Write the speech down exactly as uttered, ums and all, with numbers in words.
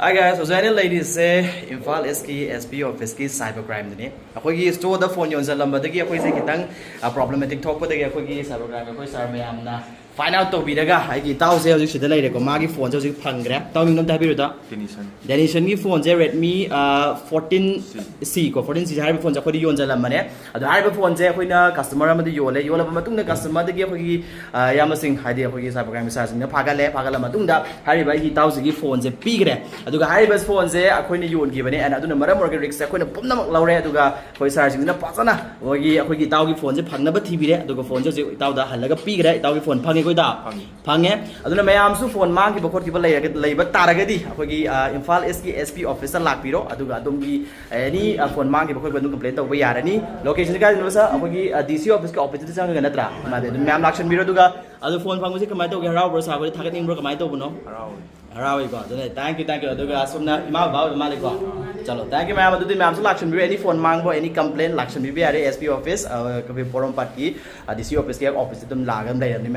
Hi guys, ꯍꯧꯖꯤꯛ ꯑꯩꯅ ꯂꯩꯔꯤꯁꯦ ꯏꯝꯐꯥꯜ ꯏꯁꯀꯤ ꯑꯦꯁ ꯄꯤ ꯑꯣꯐꯤꯁꯀꯤ ꯁꯥꯏꯕꯔ ꯀ꯭ꯔꯥꯏꯝꯗꯅꯤ꯫ ꯑꯩꯈꯣꯏꯒꯤ ꯁ꯭ꯇꯣꯔꯗ ꯐꯣꯟ ꯌꯣꯟꯁꯤꯜꯂꯝꯕꯗꯒꯤ ꯑꯩꯈꯣꯏꯁꯦ ꯈꯤꯇꯪ ꯄ꯭ꯔꯣꯕ꯭ꯂꯦꯃꯦꯇꯤꯛ ꯊꯣꯛꯄꯗꯒꯤ ꯑꯩꯈꯣꯏꯒꯤ ꯁꯥꯏꯕꯔ ꯀ꯭ꯔꯥꯏꯝ ꯑꯩꯈꯣꯏ ꯁꯥꯔ ꯃꯌꯥꯝꯅ ꯐꯥꯏꯟ ꯑꯥꯎꯠ ꯇꯧꯕꯤꯔꯒ ꯑꯩꯒꯤ ꯏꯇꯥꯎꯁꯦ ꯍꯧꯖꯤꯛ ꯁꯤꯗ ꯂꯩꯔꯦꯀꯣ꯫ ꯃꯥꯒꯤ ꯐꯣꯟꯁꯦ ꯍꯧꯖꯤꯛ ꯐꯪꯈ꯭ꯔꯦ꯫ ꯏꯇꯥꯎ ꯃꯤꯡ ꯑꯝꯇ ꯍꯥꯏꯕꯤꯔꯨꯗ꯫ ꯗꯦꯅꯤꯁꯟꯒꯤ ꯐꯣꯟꯁꯦ ꯔꯦꯗꯃꯤ ꯐꯣꯔꯇꯤꯟ ꯁꯤ ꯀꯣ, ꯐꯣꯔꯇꯤꯟ ꯁꯤꯁꯦ ꯍꯥꯏꯔꯤꯕ ꯐꯣꯟꯁꯦ ꯑꯩꯈꯣꯏꯗ ꯌꯣꯟꯁꯤꯜꯂꯝꯕꯅꯦ꯫ ꯑꯗꯣ ꯍꯥꯏꯔꯤꯕ ꯐꯣꯟꯁꯦ ꯑꯩꯈꯣꯏꯅ ꯀꯁꯇꯃꯔ ꯑꯃꯗ ꯌꯣꯜꯂꯦ꯫ ꯌꯣꯜꯂꯕ ꯃꯇꯨꯡꯗ ꯀꯁꯇꯃꯔꯗꯒꯤ ꯑꯩꯈꯣꯏꯒꯤ ꯑ, ꯏꯌꯥꯝꯕꯁꯤꯡ, ꯍꯥꯏꯗꯤ ꯑꯩꯈꯣꯏꯒꯤ ꯁꯥꯏꯕꯔ ꯀ꯭ꯔꯥꯏꯝ ꯁꯥꯔꯁꯤꯡꯅ ꯐꯥꯒꯠꯂꯦ꯫ ꯐꯥꯒꯠꯂ ꯃꯇꯨꯡꯗ ꯍꯥꯏꯔꯤꯕ ꯑꯩꯒꯤ ꯏꯇꯥꯎꯁꯤꯒꯤ ꯐꯣꯟꯁꯦ ꯄꯤꯈ꯭ꯔꯦ꯫ ꯑꯗꯨꯒ ꯍꯥꯏꯔꯤꯕ ꯐꯣꯟꯁꯦ ꯑꯩꯈꯣꯏꯅ ꯌꯣꯟꯈꯤꯕꯅꯦ꯫ And ꯑꯗꯨꯅ ꯃꯔꯝ ꯑꯣꯏꯔꯒ ꯔꯤꯛꯁꯁꯦ ꯑꯩꯈꯣꯏꯅ ꯄꯨꯝꯅꯃꯛ ꯂꯧꯔꯦ꯫ ꯑꯗꯨꯒ ꯑꯩꯈꯣꯏ ꯁꯥꯔꯁꯤꯡꯁꯤꯅ ꯐꯖꯅ ꯃꯣꯏꯒꯤ ꯑꯩꯈꯣꯏꯒꯤ ꯏꯇꯥꯎꯒꯤ ꯐꯣꯟꯁꯦ ꯐꯪꯅꯕ ꯊꯤꯕꯤꯔꯦ꯫ ꯑꯗꯨꯒ ꯐꯣꯟꯁꯦ ꯍꯧꯖꯤꯛ ꯏꯇꯥꯎꯗ ꯍꯜꯂꯒ ꯄꯤꯈ꯭ꯔꯦ꯫ ꯏꯇꯥꯎꯒꯤ ꯐꯣꯟ ꯐꯪꯉꯦꯀꯣ ꯏꯇꯥꯎ? ꯐꯪꯉꯦ꯫ ꯑꯗꯨꯅ ꯃꯌꯥꯝꯁꯨ ꯐꯣꯟ ꯃꯥꯡꯈꯤꯕ ꯈꯣꯠꯈꯤꯕ ꯂꯩꯔꯒ, ꯂꯩꯕ ꯇꯥꯔꯒꯗꯤ ꯑꯩꯈꯣꯏꯒꯤ, ꯑ, ꯏꯝꯐꯥꯜ ꯏꯁꯀꯤ ꯑꯦꯁ ꯄꯤ ꯑꯣꯐꯤꯁꯇ ꯂꯥꯛꯄꯤꯔꯣ꯫ ꯑꯗꯨꯒ ꯑꯗꯣꯝꯒꯤ ꯑꯦꯅꯤ, ꯑ, ꯐꯣꯟ ꯃꯥꯡꯈꯤꯕ ꯈꯣꯠꯈꯤꯕ ꯑꯗꯨꯝ ꯀꯝꯄ꯭ꯂꯦꯟ ꯇꯧꯕ ꯌꯥꯔꯅꯤ꯫ ꯂꯣꯀꯦꯁꯟꯁꯦ ꯀꯥꯏꯗꯅꯣ ꯁꯥꯔ? ꯑꯩꯈꯣꯏꯒꯤ, ꯑ, ꯗꯤ ꯁꯤ ꯑꯣꯐꯤꯁꯀꯤ ꯑꯣꯄꯣꯖꯤꯠꯇ ꯆꯪꯉꯒ ꯅꯠꯇ꯭ꯔꯥ? ꯃꯥꯅꯦ, ꯑꯗꯨꯝ ꯃꯌꯥꯝ ꯂꯥꯛꯁꯟꯕꯤꯔꯣ꯫ ꯑꯗꯨꯒ ꯑꯗꯣ ꯐꯣꯟ ꯐꯪꯕꯁꯦ ꯀꯃꯥꯏꯅ ꯇꯧꯒꯦ? ꯍꯔꯥꯎꯕ꯭ꯔꯣ ꯁꯥꯔ? ꯑꯩꯈꯣꯏꯗ ꯊꯥꯒꯠꯅꯤꯡꯕ꯭ꯔꯣ? ꯀꯃꯥꯏꯅ ꯇꯧꯕꯅꯣ? ꯍꯔꯥꯎꯋꯦ꯫ ꯍꯔꯥꯎꯋꯦꯀꯣ꯫ ꯑꯗꯨꯅ thank you, thank you꯫ ꯑꯗꯨꯒ ꯑꯁꯣꯝꯅ ꯏꯃꯥ ꯕꯕꯥ ꯑꯣꯏꯕ ꯃꯥꯜꯂꯦꯀꯣ꯫ ꯆꯂꯣ, thank you ꯃꯌꯥꯝ꯫ ꯑꯗꯨꯗꯤ ꯃꯌꯥꯝꯁꯨ ꯂꯥꯛꯁꯟꯕꯤꯔꯣ꯫ ꯑꯦꯅꯤ ꯐꯣꯟ ꯃꯥꯡꯕ, ꯑꯦꯅꯤ ꯀꯝꯄ꯭ꯂꯦꯟ ꯂꯥꯛꯁꯟꯕꯤꯕ ꯌꯥꯔꯦ ꯑꯦꯁ ꯄꯤ ꯑꯣꯐꯤꯁ, ꯑ, ꯀꯩꯕꯨ ꯄꯣꯔꯣꯝꯄꯥꯠꯀꯤ, ꯑ, ꯗꯤ ꯁꯤ ꯑꯣꯐꯤꯁꯀꯤ ꯍꯦꯛ ꯑꯣꯄꯣꯖꯤꯠꯇ ꯑꯗꯨꯝ ꯂꯥꯛꯑꯒ ꯑꯗꯨꯝ ꯂꯩꯔꯕꯅꯤ꯫